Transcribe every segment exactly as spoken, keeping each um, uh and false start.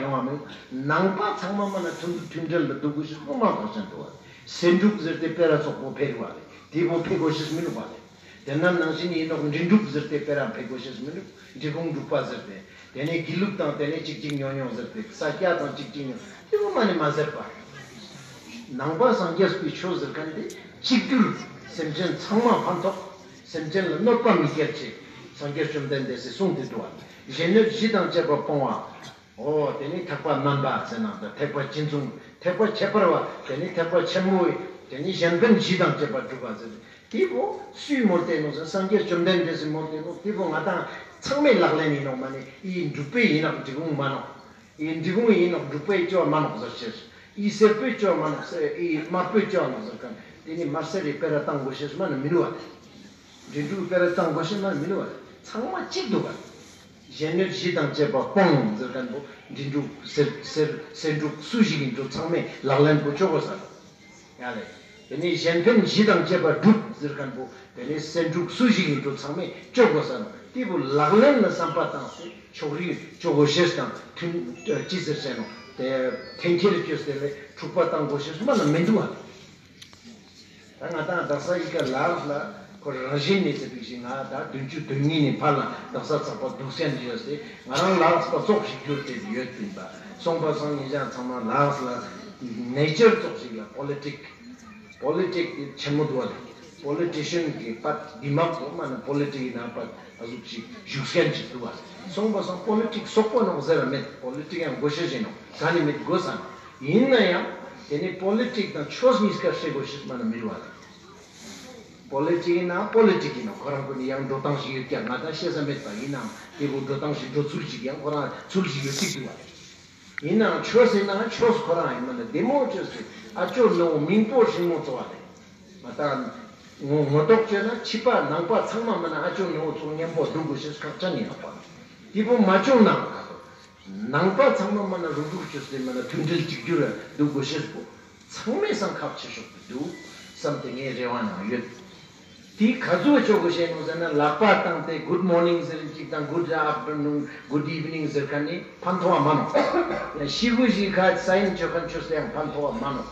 ཡོང་བ་མེད། ནང་པ་ཚང་མ་མ་ན་མཐུན་མཐུན་འབྲེལ་ལ་འདུག་དགོས་ཤེས་པོ་མ་གཏོགས་ཅན་འདུག་བ། སེ་འབྲུག་ཟེར་ཏེ་སྤེ་ར་ཙོགས་པོ་ཕེ་རུ་བ་ལེ། དེ་བོ་ཕེ་དགོས་ཤེས་མི་འདུག་བ་ལེ། དེ་ན་ནང་བཞིན་ཡིན་ནོག། འབྲི་འབྲུག་ཟེར་ཏེ་སྤེ་ར་ཕེ་དགོས་ཤེས་མི་འདུག། འབྲི་གུང་འབྲུག་པ་ཟེར་ཏེ། དེ་ནས་དགེ་ལུགས་དང་དེ་ནས་གཅིག་གཅིག་ཉོ་ཉོ་ཟེར་ཏེ། ས་སྐྱ་དང་གཅིག་གཅིག་ཉོ། དེ་བོ་མ་ནི་མ་ཟེར་བ། ནང་པ་སངས་རྒྱས་པའི་ཆོས་ཟེར་མཁན་དེ་གཅིག་གྱུར། སེམས་ཅན་ཚང་མ་ཕན་ཐོགས། སེམས་ཅན་ལ་གནོད་པ་མི་སྐྱེལ་ཆེད་སངས་རྒྱས་བཅོམ་ལྡན་འདས་སི་གསུངས་ཏེ་འདུག་བ། གཞན་གནོད་གཞི་དང་བཅས་པ་སྤོང་བ། འོ་དེ་ནི་ཐེག་པ་དམན་པ་ཟེར་ན་ད་ཐེག་པ་ཆེ་ཆུང་། ཐེག་པ་ཁྱད་པར་བ། དེ་ནི་ཐེག་པ་ཆེན་མོ། དེ་ནི་གཞན་ཕན་བཞི་དང་བཅས་པ་སྒྲུབ་པ་ཟེར། དེ་བོ་སུའི་མོལ་ཏེ་ནོག་ཟེར། སངས་རྒྱས་བཅོམ་ལྡན་འདས་སི་མོལ་ཏེ་ནོག། དེ་བོ་ང་དང་ཚང་མའི་ལག་ལེན་ཡིན་ནོག་མ་ནི། ཨི་འབྲུག་པའི་ཡིན་ནོག་འབྲི་གུང་མ་ནོག། ཨི་འབྲི་གུང་ཡིན་ནོག་འབྲུག་པའི་ཅོ་མ་ནོག་ཟེར་ཆེ། ཨི་སེར་པོའི་ཅོ་མ་ནོག་ཟེར། ཨི་དམར་པོའི་ཅོ་ནོག་ཟེར་མཁན་དེ་ནི་དམར་སེར་རི་སྤེ་ར་བཏང་དགོས་ཤེས་མ་ནི་མི་འདུག་བ། འབྲི་འབྲུག་སྤེ་ར་བཏང་དགོས་ཤེས་མ་ནི་མི་འདུག་བ། ཚང་མ་གཅིག་འདུག་བ། གཞན་གནོད་གཞི་དང་བཅས་པ་སྤོང་ཟེར་མཁན་པོ་འབྲི་འབྲུག་སེར་སེར་སེར་འབྲུག་སུ་ཞིག་ཡིན་འགྲོ་ཚང་མས་ལག་ལེན་པོ་ཅོ་དགོས་ས་རེད། ཡ་ལེ། དེ་ནས་གཞན་ཕན་གཞི་དང་བཅས་པ་སྒྲུབ་ཟེར་མཁན་པོ་དེ་ནས་སེར་འབྲུག་སུ་ཞིག་ཡིན་འགྲོ་ཚང་མས་ཅོ་དགོས་ས་རེད། དེ་བོ་ལག་ལེན་ལ་བསམ་པ་བཏང་སྟེ་ཕྱོགས་རིས་ཅོ་དགོས་ཤེས་དང་མཐུན་ཅི་ཟེར་ཟེར་ནོག། དེ་འཐེན་འཁྱེར་བཅོས་ཏེ་ལས་འཁྲུག་པ་བཏང་དགོས་ཤེས་མ་ན་མི་འདུག་བ། ད་ང་དང་དག་ས་ཡི་གེ་ལགས་ལ་ཁོ་རང་བཞིན་ནི་ཟེར་བའི་ཞིག་ང་ད་བདུན་ཅུ་དོན་གཉིས་ནས་ཕར་ལ་དག་ས་ཚགས་པ་འདུག་སེམས་ཡོད་དེ། ང་རང་ལགས་པ་ཙོགས་ཤིག་གྱུར་ཏེ་ཡོད་པིན་པ། སོང་པ་སང་ཉེ་ཞ་ཚང་མ་ལགས་ལ་ནེ་ཅར་ཙོགས་ཤིག་ལ་པོ་ལི་ཊིག་པོ་ལི་ཊིག་དེ་ཆེན་མོ་འདུག་བ་ལེ། པོ་ལི་ཊི་ཤན་གི་པད་དེ་མ་གོ་མ་ན་པོ་ལི་ཊིག་ནང་པད་ཨ་ཟུག་ཅིག་བཞུགས་མཁན་ཅིག་འདུག་བ། སོང་པ་སང་པོ་ལི་ཊིག་སོག་པོ་ནོག་ཟེར་བ་མེད། པོ་ལི་ཊིག་ཡང་དགོས་ཤེས་ཡིན་ནོག། ག་ནི་མེད་དགོས་ས་ནོག། ཡིན་ན་ཡང་དེ་ནི་པོ་ལི་ཊིག་དང་ཆོས་གཉིས་ཀ་ཤེས་དགོས་ཤེས་མ་ན་མི་འདུག་བ། པོ་ལི་ཊིག་ཡིན་ན་པོ་ལི་ཊིག་ཡིན་ནོག། ཁོ་རང་ཀུན་ནི་ཡང་འགྲོ་སྟངས་ཤིག་ཡོད་ཀྱང་ང་དང་ཤེས་ས་མེད་པ། ཡིན་ནའང་དེ་བོ་འགྲོ་སྟངས་ཤིག་འགྲོ་ཚུལ་ཞིག་ཡང་ཁོ་རང་ཚུལ་ཞིག་ཡོད་ཅིག་འདུག་བ། ཡིན་ནའང་ཆོས་ཟེར་ན་ཆོས་ཁོ་རང་ཡིན་མ་ན་བདེ་མོ་ཆོས་ཟེར། ཨ་ཅོ་ནོ་མིང་པོ་ཧྲིང་མོ་ཚོ་བ་ལེ། ང་དང་ངོ་ངོ་ཐོག་བཅོས་ན་ཕྱི་པ་ནང་པ་ཚང་མ་མ་ན་ཨ་ཅོ་ནོ་ཚོ་མཉམ་པོ་འདུག་དགོས་ཤེས་ཁག་ཅན་ཡིན་ནོག་པ། དེ་བོ་མ་བཅོ་ན་ཁ་ཐོག་ནང་པ་ཚང་མ་མ་ན་རུག་རུག་བཅོས་ཏེ་མ་ན་མཐུན་སྒྲིལ་གཅིག་གྱུར་འདུག་དགོས་ཤེས་པོ་ཚང་མའི་སང་ཁག་ཆེ་ཤོས་དུ་འདུག་བསམ་སྟེ་ངའི་རེ་བ་ནང་ཡོད། དེ་ག་ཚོད་ཅོ་དགོས་ཤེས་ནོག་ཟེར་ན་ལག་པ་བཏང་སྟེ་good morning་ཟེར་གཅིག་དང་good afternoon, good evening་ཟེར་མཁན་ནི་ཕན་ཐོགས་མ་ནོག། ཤི་གུ་ཞིག་ཁ་སའིན་ཅོ་མཁན་ཆོས་ལ་ཡང་ཕན་ཐོགས་མ་ནོག།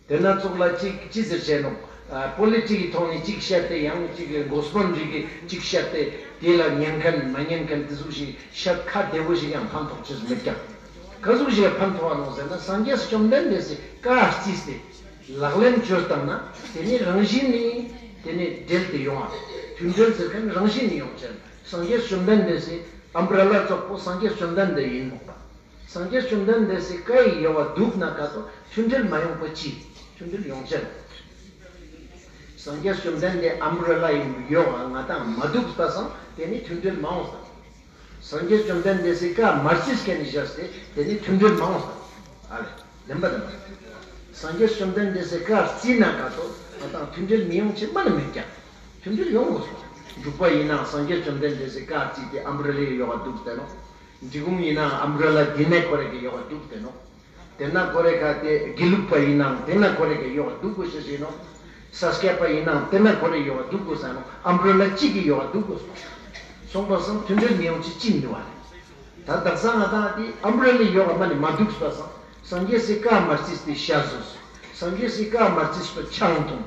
དེ་ན་ཙོགས་ལ་ཅིག་ཅི་ཟེར་བྱས་ནོག། ཨ་པོ་ལི་ཊིག་གི་ཐོག་ནས་ཅིག་བཤད་དེ་ཡང་ཅིག་གོ་སྤོན་རིགས་ཀྱི་ཅིག་བཤད་དེ་དེ་ལ་ཉན་མཁན་མ་ཉན་མཁན་དེ་ཟུག་ཞིག་བཤད་ཁ་བདེ་བོ་ཞིག་ཡང་ཕན་ཐོགས་ཆེས་མེད་ཀྱང་། ག་ཟུག་ཞིག་ཕན་ཐོགས་ནོག་ཟེར་ན་སངས་རྒྱས་བཅོམ་ལྡན་འདས་སི་བཀའ་བརྩིས་ཏེ་ལག་ལེན་བཅོས་བཏང་ན་དེ་ནི་རང་བཞིན་ནི་དེ་ནི་འབྲེལ་ཏེ་ཡོང་བ། མཐུན་འབྲེལ་ཟེར་མཁན་རང་བཞིན་ནི་ཡོང་ཆེན། སངས་རྒྱས་བཅོམ་ལྡན་འདས་སི་ཨམ་བྲེ་ལ་ཙོགས་པོ་སངས་རྒྱས་བཅོམ་ལྡན་འདས་ཡིན་ནོག་པ། སངས་རྒྱས་བཅོམ་ལྡན་འདས་སི་བཀའ་ཡི་ཡོ་བ་འདུག་ན་ཀ་ཏོ་མཐུན་འབྲེལ་མ་ཡོང་པ་ཅི། མཐུན་འབྲེལ་ཡོང་ཆེན། སངས་རྒྱས་བཅོམ་ལྡན་འདས་ཨམ་བྲེ་ལ་ཡིན་ཡོ་བ་ང་དང་མ་འདུག་པ་སང་དེ་ནི་མཐུན་འབྲེལ་མ་ཡོང་ས། སངས་རྒྱས་བཅོམ་ལྡན་འདས་སི་བཀའ་མ་བརྩིས་མཁན་ནི་བཞག་སྟེ་དེ་ནི་མཐུན་འབྲེལ་མ་ཡོང་ས། ཨ་ལེ། བདེན་པ་བདེན་པ། སངས་རྒྱས་བཅོམ་ལྡན་འདས་སི་བཀའ་བརྩིས་ན་ཀ་ཏོ་ང་དང་མཐུན་འབྲེལ་མི་ཡོང་ཆེན་མ་ནི་མེད་ཀྱང་། མཐུན་འབྲེལ་ཡོང་དགོས་སོ། འབྲུག་པ་ཡིན་ནའང་སངས་རྒྱས་བཅོམ་ལྡན་འདས་སི་བཀའ་བརྩིས་ཏེ་ཨམ་བྲེ་ལའི་ཡོ་བ་འདུག་སྟེ་ནོག། འབྲི་གུང་ཡིན་ནའང་ཨམ་བྲེ་ལ་དེ་ནས་ཁོ་རེ་གི་ཡོ་བ་འདུག་སྟེ་ནོག། དེ་ན་ཁོ་རེ་ཁ་དེ་དགེ་ལུགས་པ་ཡིན་ནའང་དེ་ན་ཁོ་རེ་གི་ཡོ་བ་འདུག་དགོས་ཤེས་ཡིན་ནོག། ས་སྐྱ་པ་ཡིན་ནའང་དེ་ན་ཁོ་རེ་ཡོ་བ་འདུག་དགོས་ས་ནོག། ཨམ་བྲེ་ལ་གཅིག་གི་ཡོ་བ་འདུག་དགོས་སོ། སོང་པ་སང་མཐུན་འབྲེལ་མི་ཡོང་ཆེན་ཅི་མི་འདུག་བ་ལེ། ད་དག་ས་ང་དང་དེ་ཨམ་བྲེ་ལའི་ཡོ་བ་མ་ནི་མ་འདུག་པ་སང་སངས་རྒྱས་སི་བཀའ་མ་བརྩིས་ཏེ་ཤར་སོ་སོ། སངས་རྒྱས་སི་བཀའ་མ་བརྩིས་པ་ཆང་འཐུང་།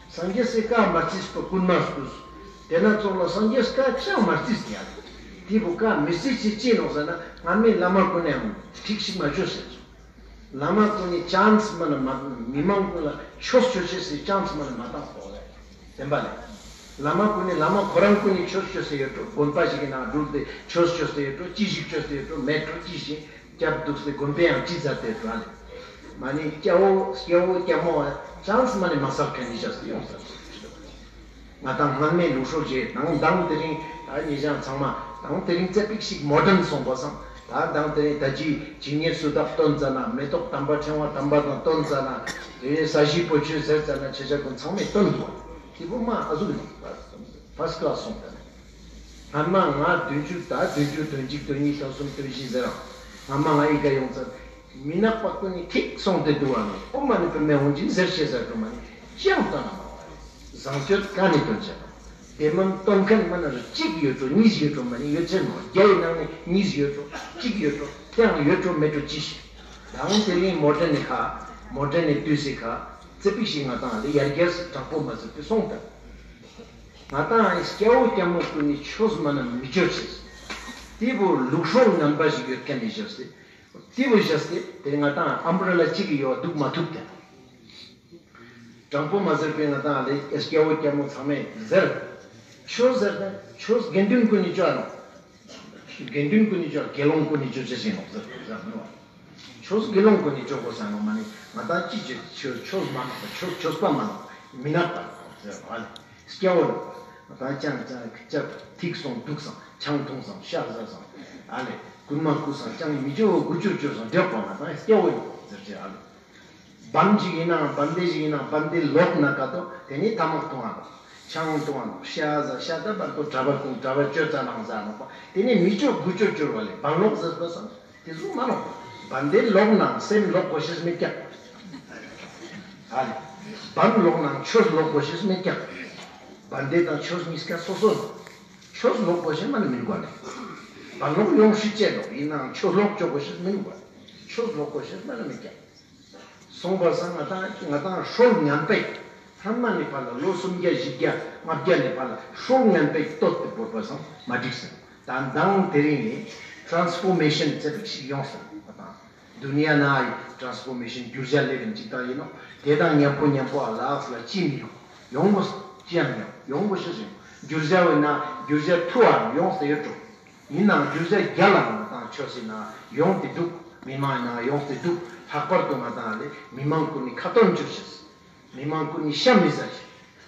སངས་རྒྱས་སི་བཀའ་མ་བརྩིས་པ་རྐུན་མ་རྐུས། དེ་ན་ཙོགས་ལ་སངས་རྒྱས་སི་བཀའ་ཅང་མ་བརྩིས་ཏེ་ཡ། དེ་བོ་བཀའ་མི་བརྩིས་ཅི་ཅི་ནོག་ཟེར་ན་སྔར་མེ་བླ་མ་ཀུན་ནས་ཡང་འགྲིག་ཞིག་མ་བཅོས་ཟེར། བླ་མ་ཀུན་ནི་ཅན་སི་མ་ན་མ་མི་མང་ཀུན་ལ་ཆོས་ཅོ་ཅེས་སི་ཅན་སི་མ་ན་མ་བཏང་ཁོག་ལེ། བདེན་པ་ལེ། བླ་མ་ཀུན་ནི་བླ་མ་ཁོ་རང་ཀུན་ནི་ཆོས་ཅོས་ཏེ་ཡོད་འགྲོ། དགོན་པ་ཞིག་གི་ནང་འགྲུལ་ཏེ་ཆོས་ཅོས་ཏེ་ཡོད་འགྲོ། ཅི་ཞིག་ཅོས་ཏེ་ཡོད་འགྲོ། མེད་འགྲོ། ཅི་ཞིག་སྐྱབས་འདུག་སྟེ་དགོན་པའི་ཡང་ཅི་མཛད་དེ་འགྲོ་ལེ། མ་ནི་སྐྱ་བོ་སྐྱ་བོ་སྐྱ་མོ་ཅན་སི་མ་ནི་མ་སལ་མཁན་ནི་ཅན་སི་ཡོང་ས། ང་དང་སྔར་མེ་ལུགས་སྲོལ་ཞིག་དང་དང་དེ་རིང་ད་ཉེ་ཞ་ཚང་མ་དང་དེ་རིང་ཙ་པིག་ཞིག་མོ་ཌན་སོང་པ་སང་ད་དང་དེ་རིང་ད་ཅི་ཇི་ཉེར་སུ་དག་སྟོན་ཙ་ན་མེ་ཏོག་དམ་པ་ཕྲེང་བ་དམ་པ་དང་སྟོན་ཙ་ན་དེ་རིང་ས་གཞི་པོ་ཆོས་ཟེར་ཙ་ན་ཆེ་ཆ་ཀུན་ཚང་མས་སྟོན་འདུག་བ། དེ་བོ་མ་ཨ་ཟུག་ནི་ཕར་སི་ཀླཱས་སོང་ཙ་ན། སྔན་མ་ང་བདུན་ཅུ་ད་བདུན་ཅུ་དོན་གཅིག་དོན་གཉིས་དོན་གསུམ་དོན་བཞི་ཟེར་རང་སྔན་མ་ང་ཨི་ཀ་ཡོང་ཙ་མི་ནག་པ་ཀུན་ནི་ཐིག་སོང་སྟེ་འདུག་བ་ནོ། ཨོ་མ་ནི་པུ་མེ་འོན་ཅིག་ཟེར་ཤེས་ཟེར་འགྲོ་མ་ནི་ཅང་སྟོན་ན་མ་བ་རེད། བཟང་སྤྱོད་ག་ནི་སྟོན་ཆེན་ནོ། དེ་མིན་སྟོན་མཁན་མ་ན་རུ་གཅིག་ཡོད་འགྲོ་གཉིས་ཡོད་འགྲོ་མ་ནི་ཡོད་ཆེན་ནོ། བརྒྱ་ཡི་ནང་ནས་གཉིས་ཡོད་འགྲོ་གཅིག་ཡོད་འགྲོ། ཡང་ཡོད་འགྲོ་མེད་འགྲོ་ཅི་ཞིག་དང་དེ་རིང་མོ་ཌན་ནི་ཁ་མོ་ཌན་ནི་དུས་སི་ཁ་ཙེ་པིག་ཞིག་ང་ཏང་ལེ་ཡར་རྒྱས་དྲང་པོ་མ་ཟེར་ཏེ་སོང་ད། ང་ཏང་སྐྱ་བོ་སྐྱ་མོ་ཀུན་ནི་ཆོས་མ་ན་མི་ཅོ་ཅེས། དེ་བོ་ལུགས་སྲོལ་ངན་པ་ཞིག་ཡོད་མཁན་ནི་བཞག་སྟེ། དེ་བོ་བཞག་སྟེ་དེ་ང་ཏང་ཨམ་བྲེ་ལ་གཅིག་གི་ཡོད་འདུག་མ་ཐུབ་དེ། དྲང་པོ་མ་ཟེར་པའི་ང་ཏང་ལེ་སྐྱ་བོ་སྐྱ་མོ་ཚང་མས་ཟེར། ཆོས་ཟེར་ཏེ་ཆོས་དགེ་འདུན་ཀུན་ནི་ཅོ་ནོག་དགེ་འདུན་ཀུན་ནི་ཅོ་དགེ་སློང་ཀུན་ནི་ཅོ་ཅེས་ཡིན་ནོག་ཟེར་ཟེར་མི་ནོག་ཆོས་དགེ་སློང་ཀུན་ནི་ཅོ་དགོས་ས་ནོག་མ་ནི་ང་ཏང་ཅི་ཅོ་ཆོས་ཆོས་མ་ནོག་ཆོས་ཆོས་པ་མ་ནོག་མི་ནག་པ་ནོག་ཟེར་བ་ལེ། སྐྱ་བོ་ནོག་ང་ཏང་ཅང་ཅང་ཅང་ཐིག་སོང་དུག་སང་ཆང་འཐུང་སང་ཤ་ཟ་སང་ཨ་ལེ་རྐུན་མ་རྐུ་སང་ཅང་མི་ཅོ་དགུ་ཅོ་ཅོ་སང་འདྲེག་པ་ང་ཏང་སྐྱ་བོ་ནོག་ཟེར་ཅེས་ཨ་ལེ། བམ་ཅིག་ཡིན་ནའང་བན་དེ་ཞིག་ཡིན་ནའང་བན་དེ་ལོག་ན་ཀ་ཏོ་དེ་ནི་ཐ་མག་འཐུང་བ་དང་ཆང་འཐུང་བ་དང་ཤ་ཟ་ཤ་ད་བར་དུ་གྲྭ་པ་ཀུན་གྲྭ་པ་ཅོ་ཙ་ནང་ཟ་ནོག་པ་དེ་ནི་མི་ཅོ་དགུ་ཅོ་ཅོ་བ་ལེ་བན་ལོག་ཟེར་པ་སང་དེ་ཟུག་མ་ནོག་བན་དེ་ལོག་ནའང་སེམས་ལོག་གོ་ཤེས་མེད་ཀྱག་ཨ་ལེ། བན་ལོག་ནའང་ཆོས་ལོག་གོ་ཤེས་མེད་ཀྱག་བན་དེ་དང་ཆོས་གཉིས་ཀ་སོ་སོ་ནོག་ཆོས་ལོག་གོ་ཤེས་མ་ནི་མི་དགོས་ལེ། བན་ལོག་ཡོང་ཤེས་ཅེས་ནོག་ཡིན་ནའང་ཆོས་ལོག་ཅོ་གོ་ཤེས་མི་དགོས། ཆོས་ལོག་གོ་ཤེས་མ་ནི་མེད་ཀྱག་སོང་པ་སང་ང་ཏང་ང་ཏང་སྲོལ་ངན་པའི་ཧ་མ་ནི་ཕ་ལ་ལོ་སུམ་བརྒྱ་བཞི་བརྒྱ་ལྔ་བརྒྱ་ནི་ཕ་ལ་སྲོལ་ངན་པའི་སྟོད་དུ་བོར་པ་སང་མ་འགྲིག་ཟེར། ད་མདང་དེ་རིང་ནི་ཊྲན་སི་ཕོར་མེ་ཤན་ཙེ་པིག་ཞིག་ཡོང་སོང་ང་ཏང་། དུ་ནི་ཡ་ན་ཡི་ཊྲན་སི་ཕོར་མེ་ཤན་འགྱུར་བ་སླེབས་པའི་ཅིག་ད་ཡིན་ནོག་དེ་དང་མཉམ་པོ་མཉམ་པོ་ཨ་ལགས་ལ་ཅི་མི་ཡོང་ཡོང་དགོས་ཅི་ཡང་མི་ཡོང་ཡོང་དགོས་ཤེས་ཡོང་འགྱུར་བ་བོ་ན་འགྱུར་བ་ཐུ་བ་ཡོང་སྟེ་ཡོད་འགྲོ། ཡིན་ནའང་འགྱུར་བ་རྒྱ་ལ་ང་ཏང་ཆོས་སི་ནང་ཡོང་སྟེ་འདུག་མི་མང་ནང་ཡོང་སྟེ་འདུག་ལྷག་པར་དུ་ང་ཏང་ལེ་མི་མང་ཀུན་ནི་ཁ་ཏོན་འཇུག་ཤེས། མི་མང་ཀུན་ནི་ཤ་མི་ཟ་ཤེས།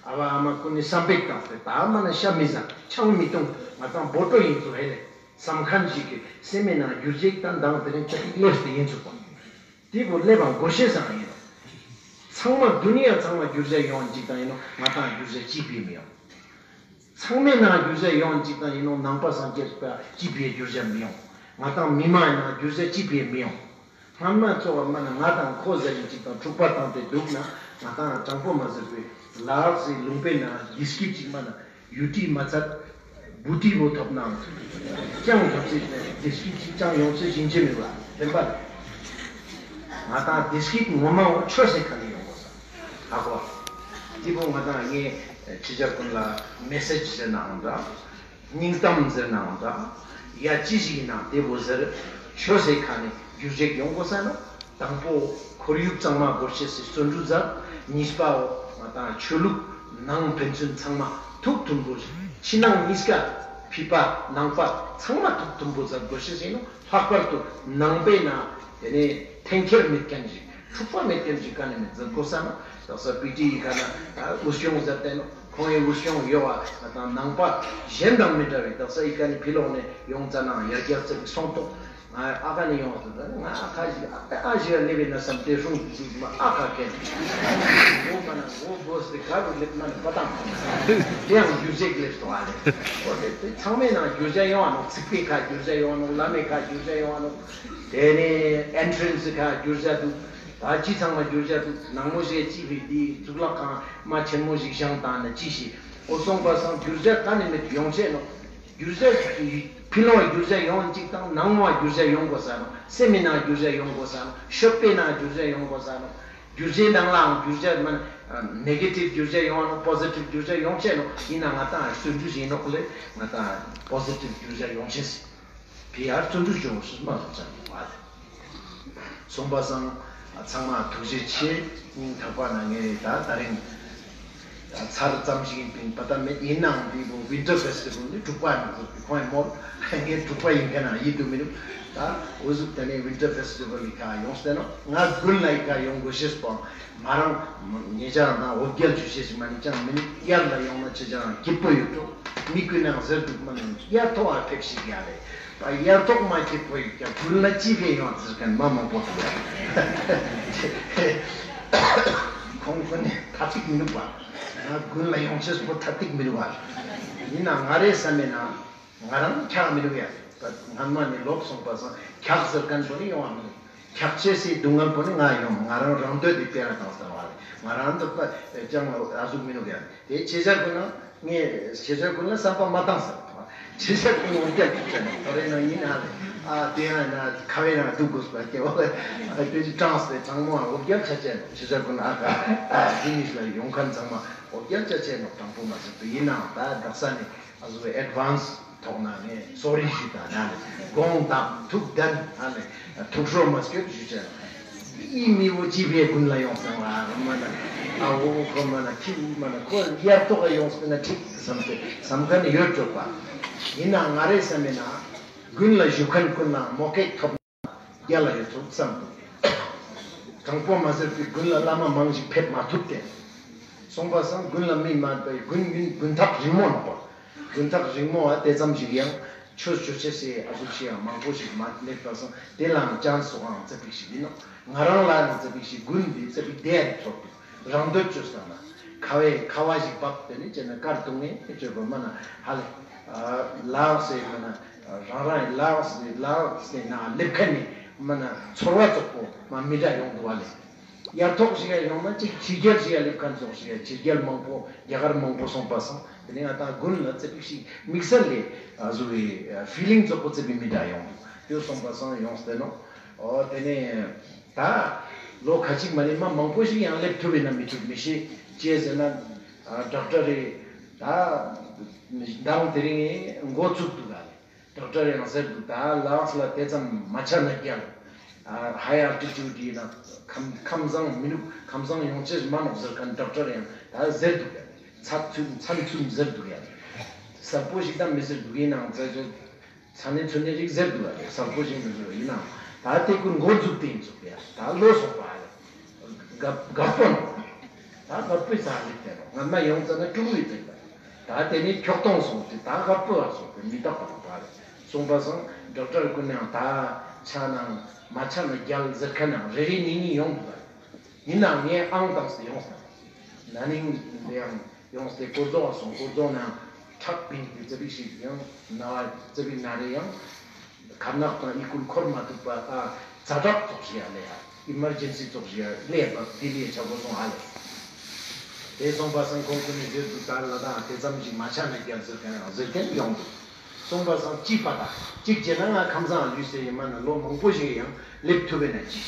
ཨ་བ་ཨ་མ་ཀུན་ནི་བསམ་པའི་བཏང་སྟེ་ད་མ་ན་ཤ་མི་ཟ་ཆང་མི་འཐུང་ང་ཏང་བོ་ཏོ་ཡིན་ཚུལ་ཧེ་ལེ་བསམ་མཁན་ཞིག་གི་སེམས་མི་ནང་འགྱུར་བ་དང་མདང་དེ་རིང་ཅི་སླེབས་ཏེ་ཡིན་ཚུལ་པོ། དེ་བོ་སླེབས་པ་དགོས་ཤེས་སང་ཡིན་ནོག་ཚང་མ་དུ་ནི་ཡ་ཚང་མ་འགྱུར་བ་ཡོང་ཅིག་དང་ཡིན་ནོག་ང་ཏང་འགྱུར་བ་ཅི་ཕི་མི་ཡོང་། ཚང་མའི་ནང་འགྱུར་བ་ཡོང་ཅིག་དང་ཡིན་ནོག་ནང་པ་སངས་རྒྱས་པ་ཅི་ཕི་འགྱུར་བ་མི་ཡོང་། ང་ཏང་མི་མང་ནང་འགྱུར་བ་ཅི་ཕི་མི་ཡོང་། སྔན་མ་ཚོ་བ་མ་ན་ང་དང་ཁོ་ཟེར་ཡིན་ཅིག་དང་འཁྲུག་པ་བཏང་སྟེ་འདུག་ན་ང་དང་དྲང་པོ་མ་ཟེར་བའི་ལགས་སི་ལུང་པའི་ནང་བདེ་སྐྱིད་ཅིག་མ་ན་ཡུ་ཏི་མ་ཚད་བུ་ཏི་བོ་ཐོབ་ནའང་ཅང་ཐོབ་ཅིག་བདེ་སྐྱིད་ཅིག་ཅང་ཡོང་ཚེ་ཞིང་ཆེ་མི་བ་བདེན་པ་ལ་ང་དང་བདེ་སྐྱིད་ངོ་མ་བོ་ཆོས་སེ་ཁ་ནས་ཡོང་དགོས་ས་ཧ་གོ། དེ་བོ་ང་དང་ངས་ཁྱེད་ཅག་ཀུན་ལ་མེ་སེཇ་ཟེར་ནའང་འདྲ། སྙིང་གཏམ་ཟེར་ནའང་འདྲ། ཡ་ཅི་ཞིག་ཡིན་ནའང་དེ་བོ་ཟེར། ཆོས་སེ་ཁ་ནས་རྒྱུ་རྗེས་ཡོང་དགོས་ས་ནོག་དང་པོ་ཁོར་ཡུག་གཙང་མ་བོར་ཤེས་སི་བརྩོན་འགྲུས་མཛད། གཉིས་པའོ་ང་དང་ཆོས་ལུགས་ནང་ཕན་ཚུན་ཚང་མ་ཐུགས་མཐུན་པོ་ཕྱི་ནང་གཉིས་ཀ་ཕྱི་པ་ནང་པ་ཚང་མ་ཐུགས་མཐུན་པོ་མཛད་དགོས་ཤེས་ཡིན་ནོག་ལྷག་པར་དུ་ནང་པའི་ནང་དེ་ནས་འཐེན་འཁྱེར་མེད་མཁན་ཞིག་འཁྲུག་པ་མེད་མཁན་ཞིག་ག་ནས་མེད་མཛད་དགོས་ས་ནོག་དག་ས་པི་ཏི་ཡི་ཁ་ན་དབུ་སྐྱོང་མཛད་དེ་ནོག་ཁོང་ཡི་དབུ་སྐྱོང་ཡོད་བ་ང་དང་ནང་པ་གཞན་དང་མི་འདྲ་བའི་དག་ས་ཡི་ཁ་ནས་ཕི་ལོག་ནས་ཡོང་ཙ་ན་ཡར་རྒྱས་ཚེ་སོང་ཏོ། ང་ཨ་ཁ་ནས་ཡོང་ཟེར་ན་ང་ཨ་ཁ་ཞིག་ཨ་ཨ་ཞིག་ལ་ནེ་བའི་ན་བསམ་སྟེ་སྲུང་ཞིག་མ་ཨ་ཁ་ཁེན། འོ་མ་ན་འོ་བོས་ཏེ་ག་རུ་ལེབ་མ་ནི་པ་དང་། དེ་ཡང་རྒྱུ་རྗེས་ལེབ་སོང་ཨ་ལེ། འོ་དེ་དེ་ཚང་མའི་ནང་རྒྱུ་རྗེས་ཡོང་བ་ནོག་ཚིག་པའི་ཁ་རྒྱུ་རྗེས་ཡོང་བ་ནོག་བླ་མའི་ཁ་རྒྱུ་རྗེས་ཡོང་བ་ནོག་དེ་ནས་ཨེན་ཊྲན་སི་ཁ་རྒྱུ་རྗེས་འདུག་ད་ཅི་ཚང་མ་རྒྱུ་རྗེས་འདུག་ནང་མོ་ཞེས་ཅི་བི་དེ་གཙུག་ལག་ཁང་མ་ཆེན་མོ་ཞིག་བཞེངས་བཏང་ན་ཅི་ཞིག་འོ་སོང་པ་སང་རྒྱུ་རྗེས་ག་ནས་མེད་ཡོང་ཆེ་ནོག་རྒྱུ་རྫས་ཕི་ལོག་རྒྱུ་རྫས་ཡོང་ཅིག་དང་ནང་མ་རྒྱུ་རྫས་ཡོང་དགོས་ས་ནོག་སེམས་མི་ནང་རྒྱུ་རྫས་ཡོང་དགོས་ས་ནོག་ཤོད་པའི་ནང་རྒྱུ་རྫས་ཡོང་དགོས་ས་ནོག་རྒྱུ་རྫས་ནང་ལའང་རྒྱུ་རྫས་མ་ནེ་གེ་ཊིབ་རྒྱུ་རྫས་ཡོང་ནོག་པོ་ཟི་ཊིབ་རྒྱུ་རྫས་ཡོང་ཆེ་ནོག་ཡིན་ན་ང་དང་བརྩོན་འགྲུས་ཡིན་ནོག་ལེ་ང་དང་པོ་ཟི་ཊིབ་རྒྱུ་རྫས་ཡོང་ཆེ་སི་ཕི་ཡར་བརྩོན་འགྲུས་བྱུང་སུ་མ་ལོ་ཙམ་ཡོང་བ་ལེ། སོང་པ་སང་ཚང་མ་ཐུགས་རྗེ་ཆེ། སྙིང་ཐག་པ་ནས་ངས་ད་ད་རིང་ཚར་ཙམ་ཞིག་ཡིན་པིན་པ་ད་མེད་ཡིན་ནའང་འདི་བོ་ཝིན་ཊར་ཕེ་སི་ཊི་ཝལ་ནི་འབྲུག་པ་ཡིན་ཟེར་ཏེ་ཁོང་ཡི་མོལ་ངས་འབྲུག་པ་ཡིན་མཁན་ན་ཡིད་དུ་མི་འདུག་ད་འོ་ཟུག་ད་ནི་ཝིན་ཊར་ཕེ་སི་ཊི་ཝལ་ལི་ཁ་ཡོང་སྟེ་ནོག་ང་དགུན་ལ་ཡི་ཁ་ཡོང་དགོས་ཤེས་པོ་ང་རང་ཉེ་ཆར་ན་འོ་བརྒྱལ་ཆུ་ཤེས་ཤིག་མ་ནི་ཅང་མི་ནི་དབྱར་ལ་ཡོང་ན་ཆེ་ཅང་སྐྱིད་པོ་ཡོད་འགྲོ། མི་ཀུན་ནང་ཟེར་འདུག་མ་ནི་དབྱར་ཐོག་ཨ་ཕེབས་ཤིག་ཡ་རེད། ད་དབྱར་ཐོག་མ་སྐྱིད་པོ་ཡོད་ཀྱང་དགུན་ལ་ཅི་ཕི་ཡོང་ཟེར་མཁན་མ་མང་པོ་འདུག་ཡ། ཁོང་ཁོ་ནི་ཐ་ཐིག་མི་འདུག་པ། ང་དགུན་ལ་ཡོང་ཤེས་པོ་ཐ་ཐིག་མི་འདུག་པ། ཡིན་ན་ང་རེ་བསམ་མེད་ན་ང་རང་འཁྱག་མི་འདུག་ཡ། ད་སྔན་མ་ནི་ལོག་སོང་པ་སང་འཁྱག་ཟེར་མཁན་པོ་ནི་ཡོང་བ་མི་འདུག་འཁྱག་ཆེ་སའི་སྡུག་བསྔལ་པོ་ནི་ང་ཡོང་ང་རང་རང་འདོད་དེ་སྤེ་ར་བཏང་སྟེ་བ་རེད། ང་རང་འདོད་པ་ཅང་ཨ་ཟུག་མི་འདུག་ཡ། དེ་ཆེ་ཆར་ཀུན་ན་ངས་ཆེ་ཆར་ཀུན་ལ་བསམ་པ་མ་བཏང་ཟེར། ཆེ་ཆར་ཀུན་ལ་འོང་རྒྱག་ཐུབ་ཅན་ཐོ་རེ་ན་ཡིན་ཨ་ལེ། ཨ་དེ་ཡང་ན་ཁ་བའི་ནང་དུག་དགོས་པ་སྐྱེ་བ་ལེ། ཨ་དེ་ཅི་གྲངས་ཏེ་གྲངས་མོ་འོ་བརྒྱལ་ཆ་ཅེས་ནོག་ཆེ་ཆ་ཀུན་ཨ་ཀ་ཨ་ཕི་ནིཤ་ལ་ཡོང་མཁན་ཚང་མ་འོ་བརྒྱལ་ཆ་ཅེས་ནོག་དྲང་པོ་མ་ཟེར་ཏེ་ཡིན་ནའང་ད་དག་ས་ནས་ཨ་ཟུ་ཨེ་ཌ་ཝན་སི་ཐོག་ནས་ནས་སོ་རི་ཞུ་ད་ན་ནས་དགོངས་དག་ཐུགས་བདེན་ཨ་ནས་ཐུགས་ཁྲོ་མ་སྐྱོད་ཞུ་ཅེས་ནོག་ཨི་མི་བོ་ཅི་བས་དགུན་ལ་ཡོང་སོང་ཨ་མ་ན་ཨ་འོ་ཁོ་མ་ན་ཁྱི་མ་ན་ཁོ་ཡར་ཐོག་ག་ཡོང་སོང་ན་ཁྲིག་བསམ་སྟེ་བསམ་མཁན་ཡོད་ཆོག་པ། ཡིན་ནའང་ང་རེ་བསམ་མེད་ན་དགུན་ལ་བཞུགས་མཁན་ཀུན་ལ་མོ་ཁེག་ཐོབ་ན་རྒྱལ་ལ་ཡོད་ཚུགས་བསམ་འདུག་དྲང་པོ་མ་ཟེར་ཏེ་དགུན་ལ་བླ་མ་མང་ཞིག་ཕེབས་མ་ཐུབ་སྟེ། སོང་པ་སང་དགུན་ལ་མི་མ་པའི་དགུན་དགུན་དགུན་ཐག་རིང་མོ་ནོག་པ། དགུན་ཐག་རིང་མོ་བ་དེ་ཙམ་ཞིག་ཡང་ཆོས་ཆོས་ཆེ་སེ་ཨ་ཟུག་ཞིག་ཡང་མང་པོ་ཞིག་མ་མེད་པ་སང་དེ་ལའང་ཅན་སོགས་ཨང་ཙེ་པིག་ཞིག་ཡིན་ནོག་ང་རང་ལའང་ཙེ་པིག་ཞིག་དགུན་འདི་ཙེ་པིག་དེ་ཡ་རིག་ཚོར་འདུག་རང་འདོད་བཅོས་སྟངས་ན་ཁ་བའི་ཁ་བ་ཞིག་བབས་ཏེ་ནི་བྱས་ན་དཀར་དུང་ངེ་བཅོས་པ་མ་ན་ཧ་ལེ། ལའོ་སེ་མ་ན་རང་རང་ལའོ་སེ་ལའོ་སེ་ན་སླེབས་མཁན་ནི་མ་ན་ཚོར་བ་ཙོག་པོ་མ་མི་འདྲ་ཡོང་འདུག་བ་ལེ། ཡར་ཐོག་ཞིག་ཡ་ཡོང་ན་ཅིག་ཕྱི་རྒྱལ་ཞིག་ཡ་སླེབས་མཁན་ཙོག་ཞིག་ཡ་ཕྱི་རྒྱལ་མང་པོ་རྒྱ་གར་མང་པོ་སོང་པ་སང་དེ་ནི་ང་དང་དགུན་ལ་ཙེ་པིག་ཞིག་དམིགས་བསལ་ལེ་ཨ་ཟུ་བའི་ཕི་ལིང་ཙོག་པོ་ཙེ་པིག་མི་འདྲ་ཡོང་འདུག་དེ་སོང་པ་སང་ཡོངས་ཏེ་ནོག་འོ་དེ་ནས་ད་ལོ་ཁ་ཅིག་མ་ནི་མ་མང་པོ་ཞིག་ཡང་སླེབས་ཐུབ་ཡིན་ན་མི་ཐུབ་མི་ཤེས། ཅི་ཟེར་ན་ཨ་ཌོག་ཊར་རེ་ད་མདང་དེ་རིང་འགོ་བཙུགས་འདུག་ག་ལེ། ཌོག་ཊར་ཡང་ཟེར་འདུག་ད་ལའོ་སི་ལ་དེ་ཙམ་མ་ཆ་ན་རྒྱལ། ཨ་ཧའི་ཨལ་ཊི་ཊུཌ་ཡིན་ན་ཁམས་ཁམས་བཟང་མི་ནུག་ཁམས་བཟང་ཡོང་ཅེས་མ་ནོག་ཟེར་མཁན་ཌོག་ཊར་ཡང་ད་ཟེར་འདུག་ག་ལེ། ཚ་ཚུན་ཚན་ཚུན་ཟེར་འདུག་ག་ལེ། གསལ་པོ་ཞིག་ད་མི་ཟེར་འདུག་ཡིན་ནའང་ཚ་ཚུན། ཚ་ནི་ཚུ་ནི་རིགས་ཟེར་འདུག་ཡ་གསལ་པོ་ཞིག་མི་འདུག་ཡིན་ནའང་ད་དེ་ཀུན་འགོ་འཛུགས་ཏེ་ཡིན་ཚུགས་ཡ་ད་ལོ་སོང་པ་ཨ་ལེ། དགའ་དགའ་པོ་ནོ། ད་དགའ་པོའི་ས་ལེ་དེ་ནོ་ང་མ་ཡོང་ཙ་ན་ཀྲུང་བའི་ཚེ་ད་ད་དེ་ནི་ཁྱོག་ཐོང་སོང་སྟེ་ད་དགའ་པོ་ཨ་སོང་སྟེ་མི་རྟག་པ་ནོ་པ་ལེ། སོང་པ་སང་ཌོག་ཊར་ཀུན་ནའང་ད་ཆ་ནའང་མ་ཆ་ན་རྒྱལ་ཟེར་མཁན་ནའང་རེ་རེ་གཉིས་གཉིས་ཡོང་འདུག་ཡ། ཡིན་ནའང་ངས་ཨང་བཏང་སྟེ་ཡོང་སོང་། ན་ནིང་དེ་ཡང་ཡོངས་ཏེ་སྐོར་རྫོང་སོང་སྐོར་རྫོང་ནང་ཁྲག་བིང་སྟེ་ཙ་པིག་ཞིག་ཡང་ན་བ་ཙ་པིག་ན་རེ་ཡང་ཁར་ནག་དང་ཨི་ཀུན་འཁོར་མ་ཐུབ་པ་ཨ་ཛ་དྲག་ཙོགས་ཤིག་ཡ་ལེ་ཡ་ཨི་མར་ཇེན་སི་ཙོགས་ཤིག་ཡ་ལེ་ཡ་བབ་ལྡི་ལི་ཡ་ཆ་གོ་སོང་ཨ་ལེ། དེ་སོང་པ་སང་ཁོང་ཀུན་ནི་ཟེར་འདུག་ད་ལ་དང་དེ་ཙམ་ཞིག་མ་ཆ་ན་རྒྱལ་ཟེར་མཁན་ཡང་ཟེར་མཁན་ཡོང་འདུག་སོང་པ་སང་ཅི་པ་དང་གཅིག་བྱས་ན་ང་ཁམས་བཟང་ལུས་སེ་ཡིན་མ་ན་ལོ་མང་པོ་ཞིག་ཡང་སླེབས་ཐུབ་པས་ན་ཅི།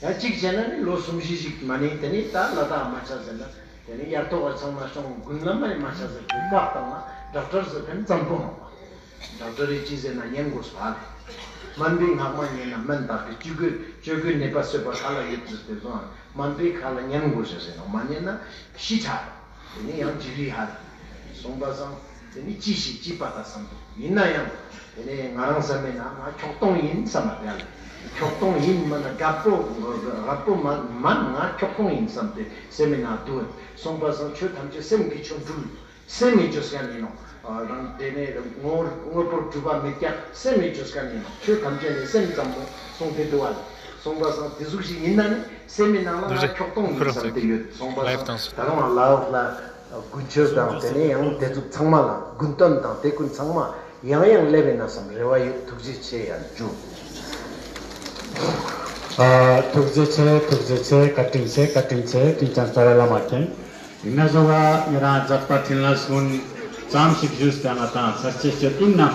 ཡང་གཅིག་བྱས་ན་ནི་ལོ་གསུམ་བཞི་ཞིག་མ་ནི་དེ་ནི་ད་ལ་དྭགས་མ་ཆ་ཟེར་ན་དེ་ནི་ཡར་ཐོག་ག་ཚང་མ་ཤོང་དགུན་ལ་མ་ནི་མ་ཆ་ཟེར་དུས་སྐབས་དང་ན་ཌོག་ཊར་ཟེར་མཁན་ཙམ་པོ་མང་བ། ཌོག་ཊར་རི་ཅི་ཟེར་ན་ཉན་དགོས་སོ་ཨ་ལེ། སྨན་པའི་སྔགས་མ་ཉན་ན་སྨན་དག་གི་ཅོ་གོས་ཅོ་གོས་ནད་པ་གསོས་པ་ག་ལ་ཡོད་ཟེར་ཏེ་སོང་སྨན་པའི་ཁ་ལ་ཉན་དགོས་ཟེར་ཟེར་ནོ་མ་ཉན་ན་ཤི་ཆ། དེ་ནི་ཡང་ཅི་རི་ཧ་རེ། སོང་པ་སང་དེ་ནི་ཅི་ཞིག་ཅི་པ་ད་བསམ་འདུག་ཡིན་ན་ཡང་དེ་ནི་ང་རང་བསམ་མེད་ན་ང་ཁྱོག་ཐོང་ཡིན་བསམ་པ་དེ་ལ་ཁྱོག་ཐོང་ཡིན་མ་ན་དགའ་པོ་དགའ་པོ་མ་མ་ང་ཁྱོག་ཐོང་ཡིན་བསམ་སྟེ་སེམས་མེད་ན་འདུག་སོང་པ་སང་ཆོས་ཐམས་ཅད་སེམས་ཀྱི་ཆོ་འཕྲུལ། སེམས་མེད་བཅོས་མཁན་ཡིན་ནོ། རང་དེ་ནས་དངོས་དངོས་པོར་གྲུབ་པ་མེད་ཀྱང་སེམས་མེད་བཅོས་མཁན་ཡིན་ནོ། ཆོས་ཐམས་ཅད་ནི་སེམས་ཙམ་པོ་གསུངས་ཏེ་འདུག་བ་ལ། སོང་པ་སང་དེ་ཟུག་ཞིག་ཡིན་ན་ནི་སེམས་མེད་ནང་ལ་ང་ཁྱོག་ཐོང་ཡིན་བསམ་སྟེ་ཡོད། སོང་པ་སང་ད་རུང་ལ་ལ་དགུན་ཆོས་དང་དེ་ནས་ཡང་དེ་ཚོ་ཚང་མ་ལ་དགུན་སྟོན་དང་དེ་ཀུན་ཚང་མ་ཡང་ཡང་སླེབས་པས་ན་བསམ་རེ་བ་ཡོད། ཐུགས་རྗེ་ཆེ་ཡང་ཇུ། ཨ་ཐུགས་རྗེ་ཆེ། ཐུགས་རྗེ་ཆེ། བཀའ་དྲིན་ཆེ། བཀའ་དྲིན་ཆེ། དྲིན་ཅན་རྩ་བའི་བླ་མ་མཁྱེན། ཡིན་ན་བཟོ་བ་ཉེ་རང་མཛད་པ་འཕྲིན་ལས་ཀུན་ཙམ་ཞིག་ཞུས་ཏེ་ང་དང་ཚར་ཅེས་ཅོ་ཡིན་ན།